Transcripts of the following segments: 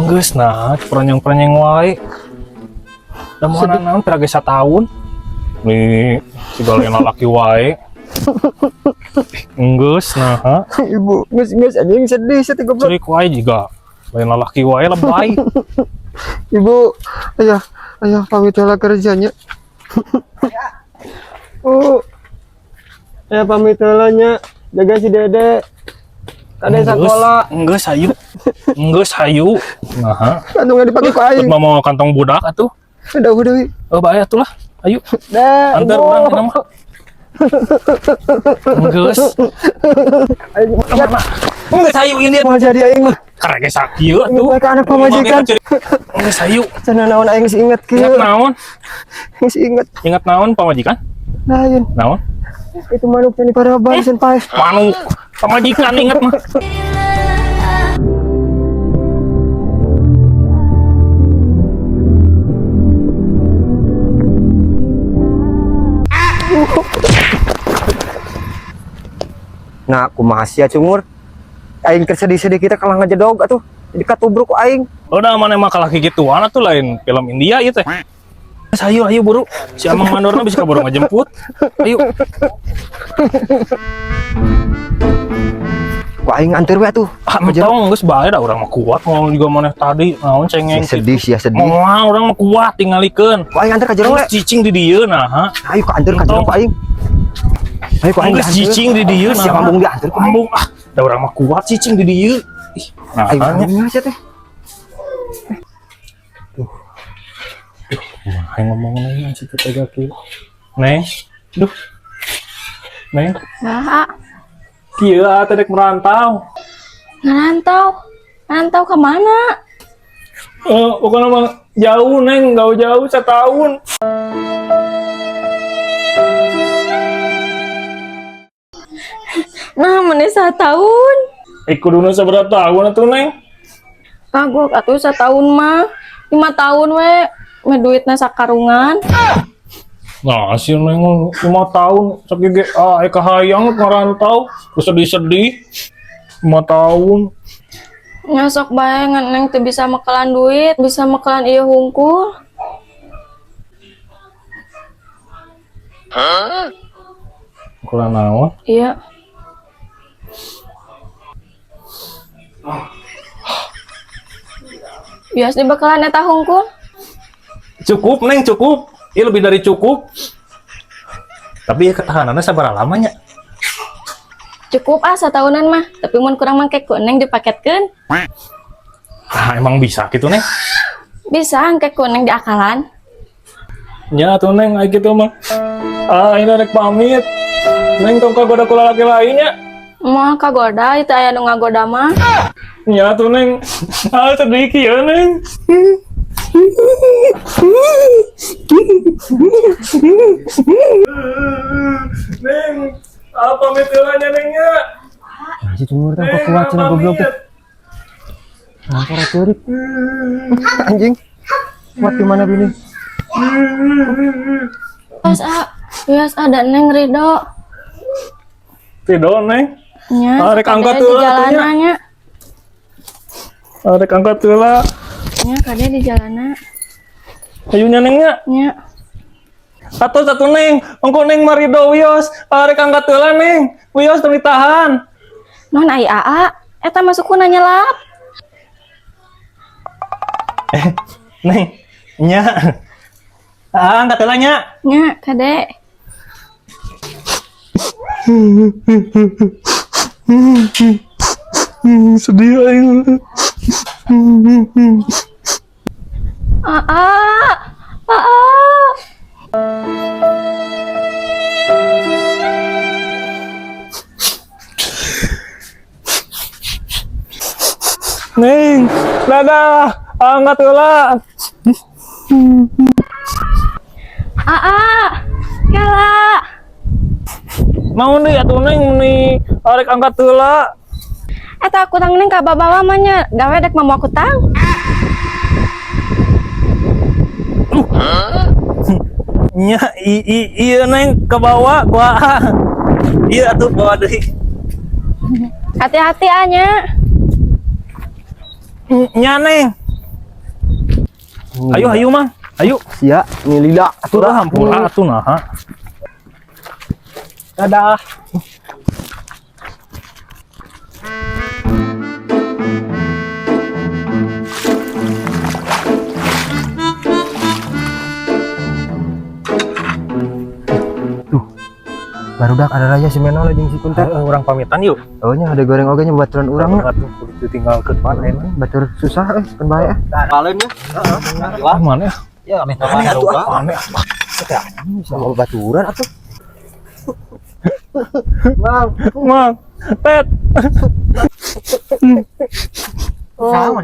Geus nah, prenyeng-prenyeng wae. Da moal naon pira ge sataun. Nih, siga lain lalaki wae. Geus nah, Ibu, geus geus anjing sedih sia teh, goblok. Cerik wae jiga lain lalaki wae, lebay. Ibu, ayah, ayah pamit heula kerjanya. Oh. Ayah pamit heula nya, jaga si Dede. Kade sekolah. Geus hayu. Geus hayu. Nah, Kantongnya dipakai ku aing. Mau kantong budak atuh. Udah, wi. Oh, bahaya atuh lah. Ayo, Dah, antar Ibu. Urang dina mah. Geus. Aing Kemana? Geus hayu ini. Mau jadi aing mah. Karek sakieu atuh. Mereka anak pamajikan. Geus hayu. Cenah naon aing geus inget kieu. Ingat naon? Geus inget. Ingat naon pamajikan? Lain. Naon? Itu manuk tadi paraban sen paeh. Manuk pamajikan inget mah. Nah, kumaha sia, cungur? Aing keur sedih-sedih kita kalah ngajedog atuh. Jadi katubruk ku aing. Udah mana mah kalah gituan atuh, lain film India ieu teh. Geus, hayu hayu buru. Si Amang Mandorna bisa kaburu ngajemput. Ayo. Ku aing anteur we atuh. Ah, entong geus bae, da urang mah kuat mau juga maneh tadi naon cengeng. Sia sedih, sia sedih. Moal, urang mah kuat, tingalikeun. Ku aing anteur ka jero we. Geus cicing di dieu nah. Ayo ku anteur ka jero ku aing. Ayo ku aing Geus dianteur. cicing di dieu nah. Sia ngomong dianteur ku aing. Embung ah, da urang mah kuat cicing di dieu. Ih, nah, Ayo nya. nya sia teh. Kumaha ngomong neng si tega kieu. Neng, duh. Neng, Nah, kieu ah teh dek merantau. Ngerantau. Ngerantau kemana? Eh, pokoknya mah jauh, Neng, jauh-jauh setahun. Nah, mana setahun? Eh, kuduna sabaraha tahun atuh, Neng? Kagok atuh setahun mah. 5 tahun we. Me duitna sakarungan. Nah, si Neng 5 tahun sakieu ge ah eka hayang ngarantau, terus sedih-sedih. 5 tahun. Ngasok bae ngan Neng teu bisa mekelan duit, bisa mekelan ieu hungkul. Kula naon? Iya. Bias dibekalan eta hungkul. Cukup, Neng, cukup. Ini lebih dari cukup. Tapi ya ketahanannya sabaraha lamanya? Cukup ah satahunan mah, tapi mun kurang mah ku Neng dipaketkeun. Ah, emang bisa gitu, Neng? Bisa, engke ku Neng diakalan. Ya tuh, Neng, ayo gitu mah. Ah, ini rek pamit. Neng tong kagoda ku lalaki lainnya. Moal kagoda, itu aya nu ngagoda mah. Ya tuh, Neng. Ah, sedih kieu, Neng. Neng, apa pamit heula nya, Neng nya? Nah, si cungur teh kok kuat cenah goblok teh. Nah, para ceurik. Anjing. Kuat di mana bini? Wios ah, wios ada Neng ridho. Tidur, Neng. Nya, Ah, rek kade angkat di heula atuh nya. jalanannya. Ah, rek angkat heula. Nya, kade di jalana. Ayo nya, Neng nya. Nya. Satu satu, Neng, ongko Neng marido wios, ah, rek angkat heula, Neng. Wios, tong ditahan. Non ai aa, eta masuk ku nanya lap. Eh, Neng, nya. Ah, angkat heula nya. Nya, kade. Sedih aing. Aa, aa. Neng, dadah, angkat heula. Aa, kela. Mau nih atuh, Neng, nih arek angkat heula. Eta kutang Neng kababawa mah nya, gawe dek mawa kutang. Nya, i, i, iya, Neng, ke bawah gua. Iya atuh bawa deui. Hati-hati anya. Nya, Neng. Ayo, ayo, Mang. Ayo. Sia, nih lila atuh Atuh dah. Hampura atuh nah. Dadah. Tuh. Barudak ada raya si Menol jeung si Kuntet. Heeh, urang pamitan yuk. Oh nya ada goreng oge nya baturan urang nya. Atuh kudu ditinggalkeun mana enak. Batur susah euy, keun bae ah. Paling ya. Ah, mana ya? Ya, aneh atuh. Aneh. Sama baturan atuh. Mang, Mang, Tet. Naon?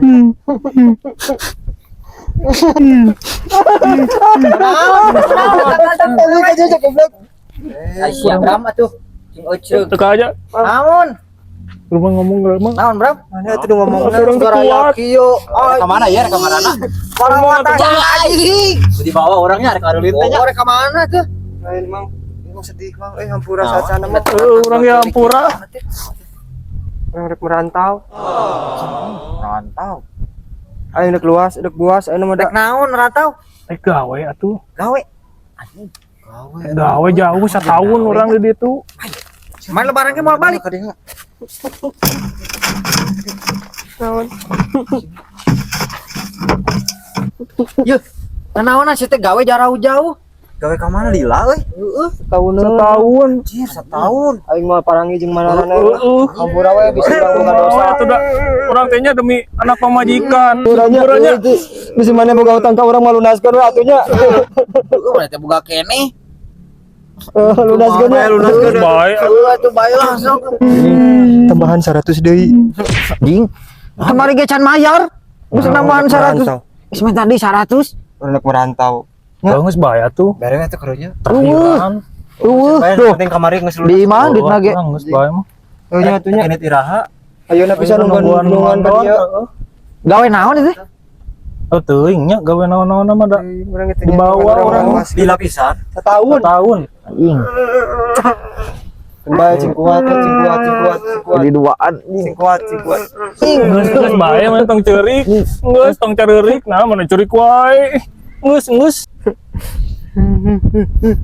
Ai sia Bram atuh. Cing ecreug. Teka aja. Naon? Rumah ngomong gak, Mang? Naon, Bram? Mana atuh ngomong Orang teu kuat. Kieu. Ka mana ya, ka mana? Orang mata anjing. Dibawa orangnya rek arulin teh nya. Oh, rek ka mana tuh? Lain, Mang. Emang sedih, Mang. Eh, hampura sacana mah. Eh, urang ya hampura. Urang rek merantau. Rantau. Ayo rek luas, rek buas, ayo mah Rek naon rantau? Eh, gawe atuh. Gawe. Gawe jauh setahun urang di ditu. Main lebaran ke mau balik. Naon? Yeuh. Naonan sih teh gawe jauh-jauh. Gawe ka mana lila euy? Heeh. Setahun. Setahun. Anjir, setahun. Aing mah parangi jeung manarana. Heeh. Hampura we bisa urang boga dosa. Oh, atuh da urang teh nya demi anak pamajikan. Hampuranya, Hampuranya. bisa mana boga utang ka urang mah lunaskeun we atuh nya. Heeh, berarti boga keneh. Eh, lunaskeun nya. Lunaskeun. Bae. Heeh, atuh bae lah sok. Tambahan 100 deui. Ding. Kemarin ge can mayar. Geus nambahan 100. Geus minta tadi 100. Urang rek merantau. Geus bae atuh. Bareng atuh karunya. Terakhiran. Eueuh, tuh. Penting kamari geus Di mana duitna ge? Urang geus bae mah. Oh nya atuh nya. Ini iraha. Ayeuna bisa nungguan nungguan ka dieu. Gawe naon itu? Oh, teuing nya gawe naon-naon mah da. Urang teh Dibawa orang. Lila pisan. Setahun. Setahun. Anjing. Keun bae cing kuat, cing kuat, cing kuat, cing kuat. Jadi duaan. Cing kuat, cing kuat. Geus geus bae mah tong ceurik. Geus tong careurik nah mana ceurik wae. Geus geus.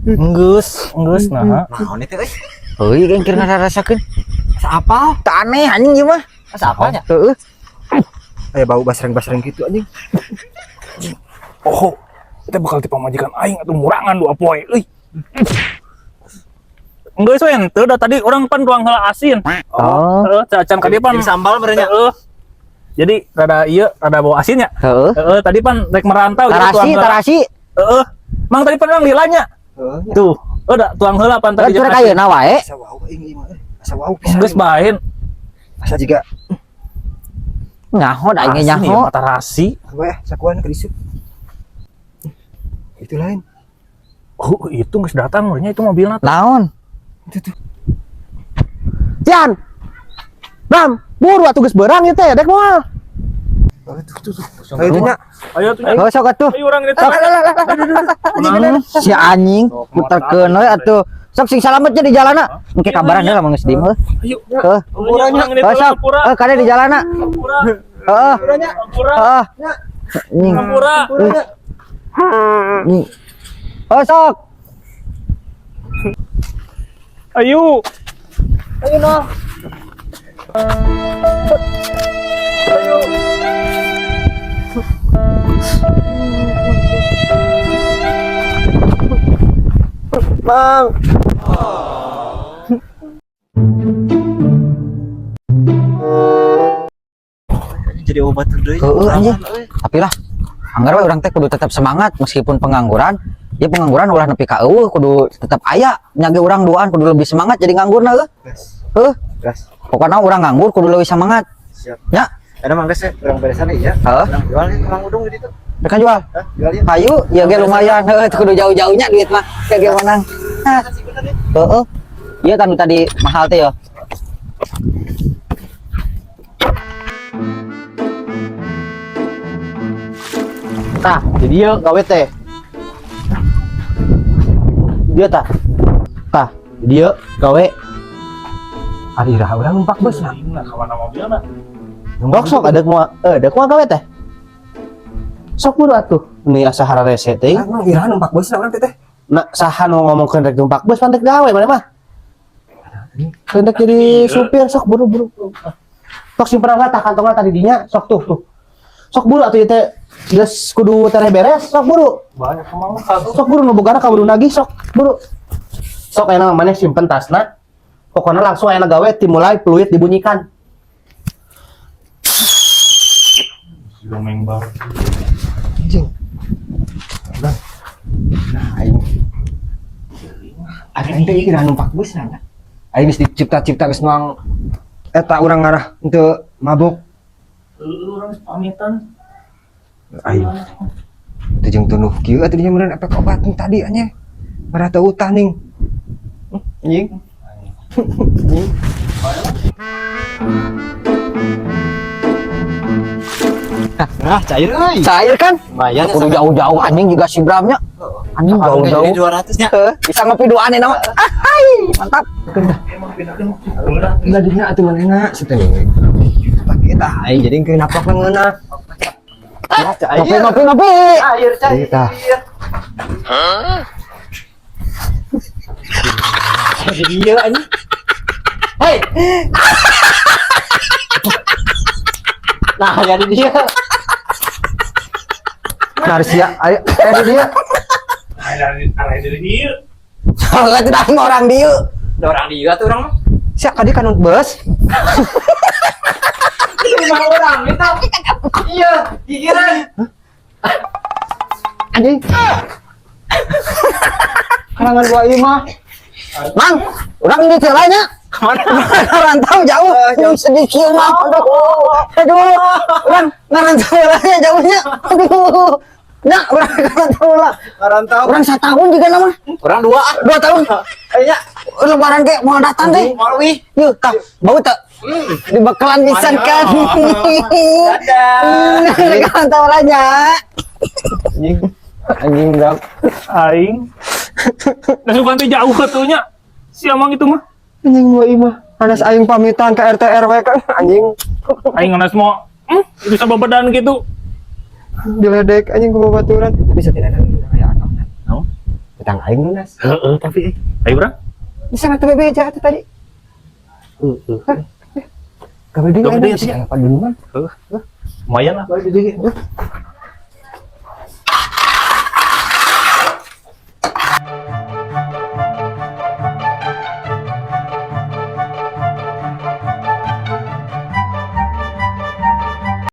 Geus, geus nah. Naon itu euy? Heuy, kan keur ngarasakeun. Asa apa? Tak aneh anjing ieu mah. Asa apa nya? Heeh. Aya bau basreng-basreng gitu anjing. Oh, kita bakal ti pamajikan aing atuh murangan 2 poe euy. Geus we henteu da tadi urang pan tuang heula asin. Oh. Heeh, can ka dieu pan Jeung sambal meureun nya. Heeh. Jadi rada ieu rada bau asin nya. Heeh. Heeh, tadi pan rek merantau jadi Tarasi, tuang heula. tarasi. Heeh. Mang tadi pan urang lilanya. Heeh. Tuh, udah tuang heula pan Kan tadi. curek ayeuna wae. Asa wau aing ieu mah. Eh. Asa wau pisan. Geus bae. Asa jiga Nyaho da aing ge Asin nyaho. ieu mah tarasi. we sakuan kerisuk. Itu lain. Oh, itu geus datang urangnya itu mobilna. Naon? Itu tuh. Cian. Bram, buru atuh geus beurang ieu teh, dek moal. Oh, tuh tuh tuh. Ayo tuh nya. Ayo tuh. Heuh sok atuh. Ayo urang ini. Si anjing puterkeun we atuh. Sok sing salametnya di jalanna. Engke kabaran heula mun geus di imah. Ayo. Heuh. Urang ini Heuh sok. Hampura. Heuh kade di jalanna. Hampura. Heeh. Hampura. Heeh. Anjing. Hampura. Anjing. Heuh sok. Ayo. Ayo nah. Ayo. Mang. Jadi obat deui. Heeh anjing. Tapi lah, anggar we urang teh kudu tetap semangat meskipun pengangguran. Ya pengangguran ulah nepi ka eueuh kudu tetap aya. Nya ge urang duaan kudu lebih semangat jadi nganggurna heuh. Gas. Heuh, Gas. pokokna urang nganggur kudu leuwih semangat. Siap. Ya. Ada mah geus ya, urang beresan ya. Heeh. Urang jual ya ke Mang Udung di ditu. Mereka jual. Hah? Jual ya. Hayu, ya ge lumayan heuh kudu jauh-jauhnya duit mah. Kayak ge menang. Hah. Heeh. Iya kan tadi mahal teh ya. Tah, jadi dia gawe teh. Dia tah. Tah. Dieu gawe. Ari iraha urang numpak bus na. Nah, kawan mobilna. Sok sok ada kumaha ada kumaha gawe teh. Sok buru atuh. Nih asa hararese teh. Emang iraha numpak bus na urang teh teh. Nah, saha nu ngomongkeun rek numpak bus pan rek gawe mana mah. Rek jadi supir sok buru-buru. Sok simpen lah tah kantongna tadi dinya, sok tuh tuh. Sok buru atuh ieu teh geus kudu tereh beres, sok buru. Banyak emang satu. Sok buru nu bogana kaburu nagih sok buru. Sok ayeuna maneh simpen tasna. Pokoknya langsung ayeuna gawe dimulai peluit dibunyikan. Dongeng baru. Anjing. Urang. Nah, aing. Ari aing teh iraha numpak bus na. Aing geus dicipta-cipta geus nuang eta urang ngarah henteu mabok. Lu orang pamitan. Aing. Teu jeung tunuh kieu atuh dinya meureun efek obat nu tadi anya. Marah teu utah ning. Anjing. Anjing. Nah, cair euy. Cair kan? Lumayan. Kudu jauh-jauh anjing juga si Bramnya. Anjing jauh-jauh. 200 nya. Heuh, bisa ngopi duaan ini mah. Ah, hai, mantap. Ulah dina atuh manehna si teh. Pakai tah aing jadi keur napak ngeunah. Ngopi ngopi ngopi. Cair, cair. Tah. Iya anjing. Hei. Nah, jadi dia. Nah, sia ayo eh dia. Arah dari dia. Soalnya tidak mau orang dieu. Ada orang dia tuh orang mah. Sia kadi kan bus. Itu rumah orang itu. Iya, gigiran. Anjing. Kalangan gua ieu mah. Mang, urang ini celanya. Kemana? Ngarantau jauh. Jauh sedikit mah. Aduh. Aduh. Urang ngarantau orangnya jauhnya. Aduh. Nah, urang ngarantau lah. Ngarantau. Urang setahun juga nama. Orang dua. 2 tahun. Kayaknya Lebaran ke mau datang deh. mau wih. Yuk, tah, bau tak? Di bakalan pisan kan. Dadah. Ngarantau aja. Anjing. Anjing Bram. Aing. Nah, suka teh jauh atuh nya. Si Amang itu mah. Anjing gua ieu mah. Anas aing pamitan ke RT RW kan anjing. Aing ngenes mau bisa bebedan gitu. Diledek anjing ku babaturan. Bisa tidak ada aya atau. Naon? Utang aing lunas. Heeh, tapi ayo urang. Bisa atuh bebeja atuh tadi. Heeh. Gawe deui Gawe deui aing atuh nya. aya paduluman. Lumayan lah balik deui.